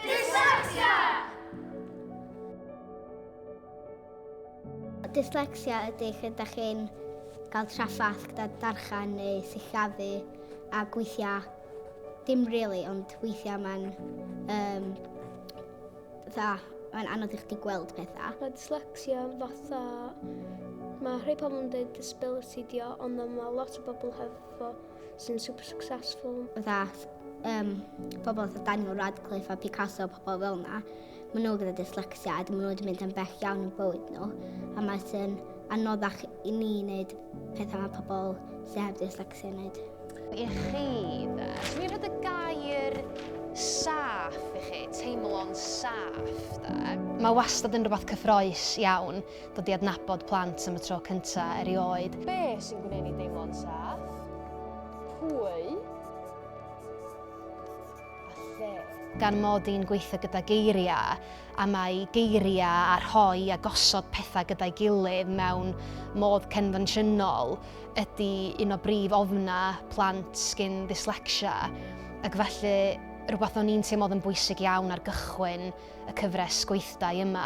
Dyslexia! Dyslexia ydy lle da chi'n cael traffath gyda darllen neu sillafu a gweithiau dim really, ond weithiau mae'n um, dda, mae'n anodd i chdi gweld pethau. Mae dyslexia fatha... Mae rhai pobl yn dweud disability di o, ond mae lot o bobl hefo sy'n super successful. Fatha um, pobl fatha Daniel Radcliffe a Picasso, pobl fel yna, maen nhw gyda dyslexia a maen nhw wedi mynd yn bell iawn yn bywyd nhw. A mae sy'n anoddach i ni wneud pethau mae pobl sydd heb dyslexia yn wneud. I chi, de, swn i'n rhoi y gair saff i chi, teimlo'n saff, de. Mae wastad yn rhywbeth cyffroes iawn dod i adnabod plant am y tro cynta erioed. Be sy'n gwneud ni deimlo'n saff? Pwy? A lle? Gan mod i'n gweithio gyda geiriau, a mae geiriau a rhoi a gosod pethau gyda'i gilydd mewn modd cenfensiynol ydy un o brif ofnau plant sgin ddyslexia, ac felly rhywbeth o'n i'n teimlo oedd yn bwysig iawn ar gychwyn y cyfres gweithdai yma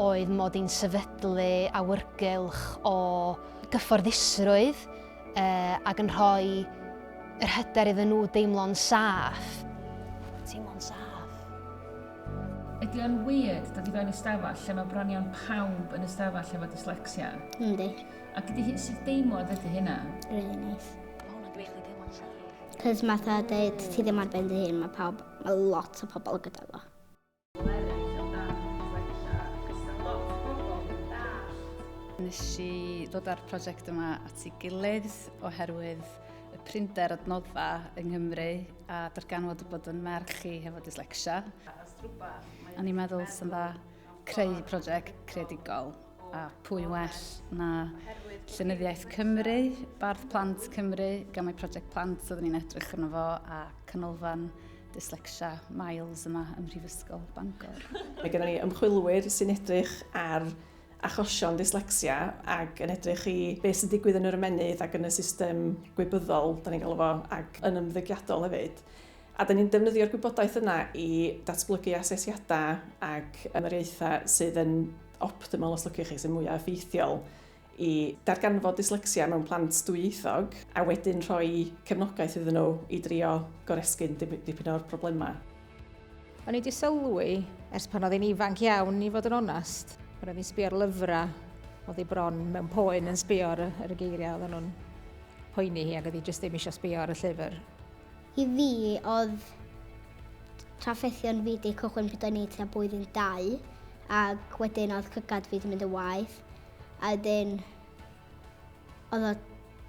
oedd mod i'n sefydlu awyrgylch o gyfforddusrwydd ac yn rhoi yr hyder iddyn nhw deimlo'n saff. Teimlo'n saff. Ydy o'n weird dod i fewn i stafell lle mae bron iawn pawb yn y stafell efo dyslexia? Yndi. Ac ydy hi, sut deimlad ydy hynna? Really nice. Mae hwnna'n gwneud chdi deimlo'n saff. Cos mae fatha deud ti ddim ar ben dy hun, mae pawb, mae lot o pobl gyda fo. Nes i ddod â'r prosiect yma at ei gilydd oherwydd y prinder adnoddau yng Nghymru a darganfod bod yn merch i hefo dyslexia. A ni'n meddwl sy'n dda creu prosiect creadigol a pwy well na Llenyddiaeth Cymru, Bardd Plant Cymru, gan mai prosiect plant oeddwn ni'n edrych arno fo a canolfan dyslexia Miles yma ym Mhrifysgol Bangor. Mae gennym ni ymchwilwyr sy'n edrych ar achosion dyslexia ac yn edrych i beth sy'n digwydd yn yr ymennydd ac yn y system gwybyddol, da ni'n galw fo, ac yn ymddygiadol hefyd. A da ni'n defnyddio'r gwybodaeth yna i datblygu asesiadau ac ymyriaethau sydd yn optimal, os lwciwch chi, sy'n mwyaf effeithiol i darganfod dyslexia mewn plant dwyieithog a wedyn rhoi cefnogaeth iddyn nhw i drio goresgyn dipyn o'r problemau. O'n i 'di sylwi ers pan oedd hi'n ifanc iawn, i fod yn onast. Pan oedd hi'n sbio ar lyfrau, oedd hi bron mewn poen yn sbio ar y, ar y geiriau oedden nhw'n poeni hi ac oedd hi jyst ddim eisiau sbio ar y llyfr. I fi, oedd trafferthion fi 'di cychwyn pryd o'n i tua blwyddyn dau, ac wedyn oedd llygad fi 'di mynd yn waeth, a wedyn oedd o,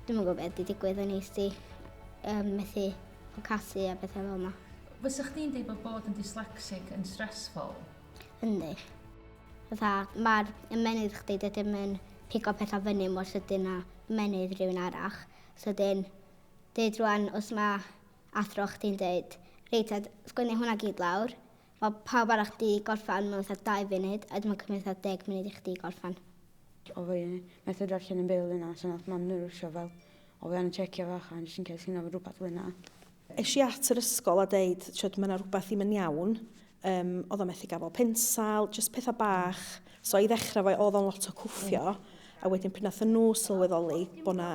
dwi'm yn gwybod beth 'di digwydd, o'n i jyst 'di um, methu ffocasu a bethau fel yna. Fysa chdi'n deud bod bod yn dyslexic yn stressful? Yndi. Fatha, mae'r ymennydd chdi dydym yn pigo pethau fyny mor sydyn â ymennydd rhywun arall. So dyn, deud rwan, os mae athro chdi'n deud, reit, a sgwennu hwnna gyd lawr, mae pawb arall di gorffan mewn fatha 2 funud, a dwi'n cymryd fatha 10 munud i chdi gorffan. O fi methu darllen yn byw yna, so nath mam nhw rwsio fel, o fi angen checio fo allan, just in case hynna fod rhywbeth fel yna. Es i at yr ysgol a deud, tyd, mae yna rhywbeth ddim yn iawn. Um, oedd o'n methu gafel pensal, just pethau bach. So i ddechrau fo, oedd o'n lot o cwffio. A wedyn pryd nath nhw sylweddoli bod na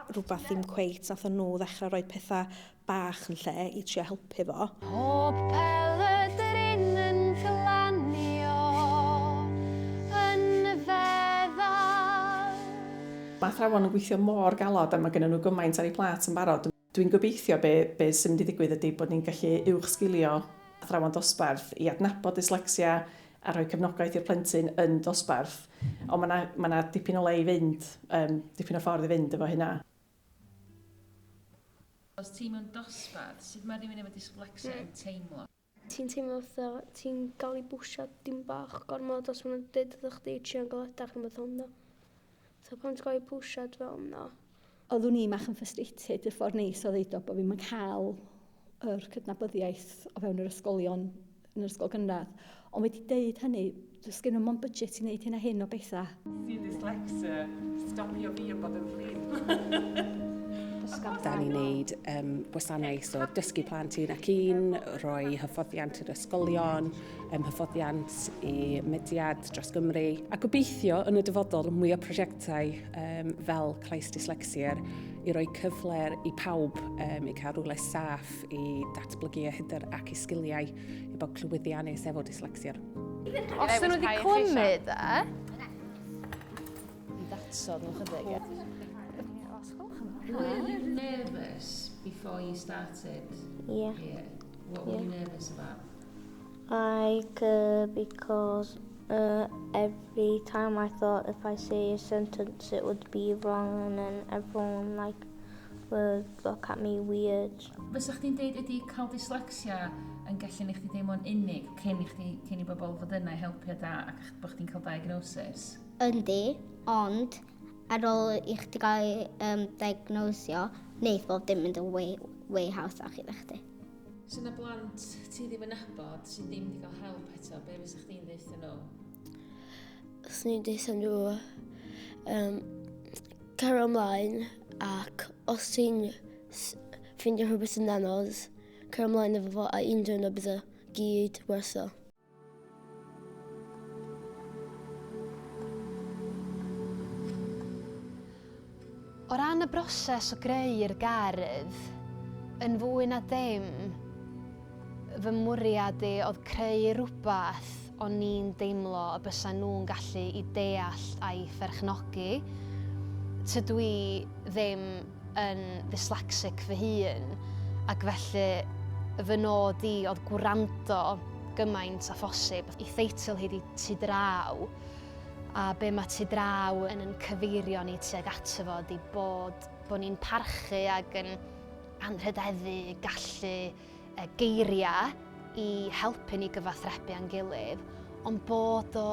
rhywbeth ddim cweit, nath nhw ddechrau rhoi pethau bach yn lle i trio helpu fo. Pob pelydryn yn glanio yn feddal. Mae athrawon yn gweithio mor galed a mae gennyn nhw gymaint ar eu plât yn barod. Dwi'n gobeithio be, be sy'n mynd i ddigwydd ydy bod ni'n gallu uwchsgilio athrawon dosbarth i adnabod dyslexia a rhoi cefnogaeth i'r plentyn yn dosbarth. Ond mae 'na, mae 'na dipyn o le i fynd, um, dipyn o ffordd i fynd efo hynna. Os ti mewn dosbarth, sut mae rhywun efo dyslexia yn teimlo? Ti'n teimlo fatha ti'n gael ei bwsio dim bach gormod os maen nhw'n deud wrtho chdi trio galetach neu beth fel yna. So pan ti'n gael ei pwsiad fel yna. Oeddwn i mach yn frustrated y ffordd neis o ddeud o bod fi'm yn cael yr cydnabyddiaeth o fewn yr ysgolion. yn yr ysgol gynradd. Ond wedi deud hynny, does gen nhw mond budget i wneud hyn a hyn o bethau. Sy'n dyslexia, stopio fi yn bod yn flin. Da ni'n neud um, gwasanaeth o dysgu plant un ac un, rhoi hyfforddiant i'r ysgolion, um, hyfforddiant i mudiad dros Gymru, a gobeithio yn y dyfodol mwy o prosiectau um, fel Clais Dyslexia i roi cyfle i pawb um, i cael rhywle saff i datblygu eu hyder ac i sgiliau i bod clywyddiannus efo dyslexia. Os dyn nhw wedi clymu de, i ddatod nhw chydig. Were you nervous before you started? Yeah. Here? What were you nervous about? Like, because every time I thought if I say a sentence it would be wrong and then everyone like would look at me weird. Fysa chdi'n deud ydy cael dyslexia yn gallu neu chdi deimlo'n unig cyn i chdi, cyn i bobl fod yna i helpu da ac bod chdi'n cael diagnosis? Yndi, ond ar ôl i chdi gael ei um, diagnosio, wneith bob dim mynd yn way, way hawsach i chdi. So yna blant ti ddim yn nabod sydd ddim wedi cael help eto, be fysa chdi'n deutha nhw? Swn i'n deutha nhw um, cario ymlaen ac os ti'n ffeindio rhywbeth yn anodd, cario ymlaen efo fo a un diwrnod bydd o gyd werth o. O ran y broses o greu'r gerdd, yn fwy na dim, fy mwriad i oedd creu rhywbeth o'n i'n deimlo y bysa nhw'n gallu i deall a'i pherchnogi. Tydw i ddim yn ddyslexic fy hun, ac felly fy nod i oedd gwrando gymaint â phosib. I theitl hi 'di Tu Draw, A be mae Tu Draw yn yn cyfeirio ni tuag ato fo ydy bod, bod ni'n parchu ac yn anrhydeddu gallu y geiriau i helpu ni gyfathrebu â'n gilydd, ond bod o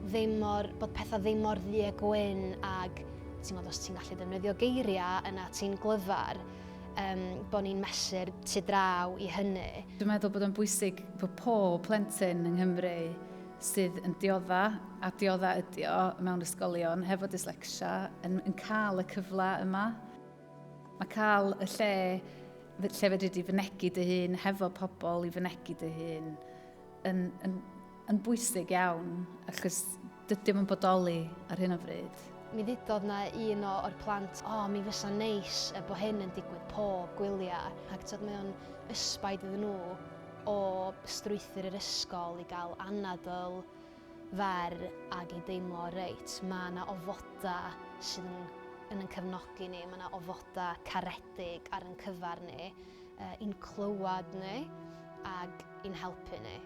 ddim mor, bod pethau ddim mor ddu a gwyn ag ti'n gwybod, os ti'n gallu defnyddio geiriau yna ti'n glyfar, um, bod ni'n mesur tu draw i hynny. Dwi'n meddwl bod o'n bwysig bod pob plentyn yng Nghymru sydd yn diodda, a diodda ydi o mewn ysgolion hefo dyslexia, yn, yn cael y cyfle yma. Mae cael y lle lle fedri di fynegi dy hun hefo pobl i fynegi dy hun yn, yn, yn bwysig iawn, achos dydy o'm yn bodoli ar hyn o bryd. Mi ddudodd 'na un o o'r plant, o, mi fysa neis y bo hyn yn digwydd pob gwyliau. Ac tibod, mae o'n ysbaid iddyn nhw o strwythur yr ysgol i gael anadl fer ag i deimlo, reit, mae 'na ofodau sydd yn, yn yn cefnogi ni, mae 'na ofodau caredig ar yn cyfer ni, i'n clywed ni ag i'n helpu ni.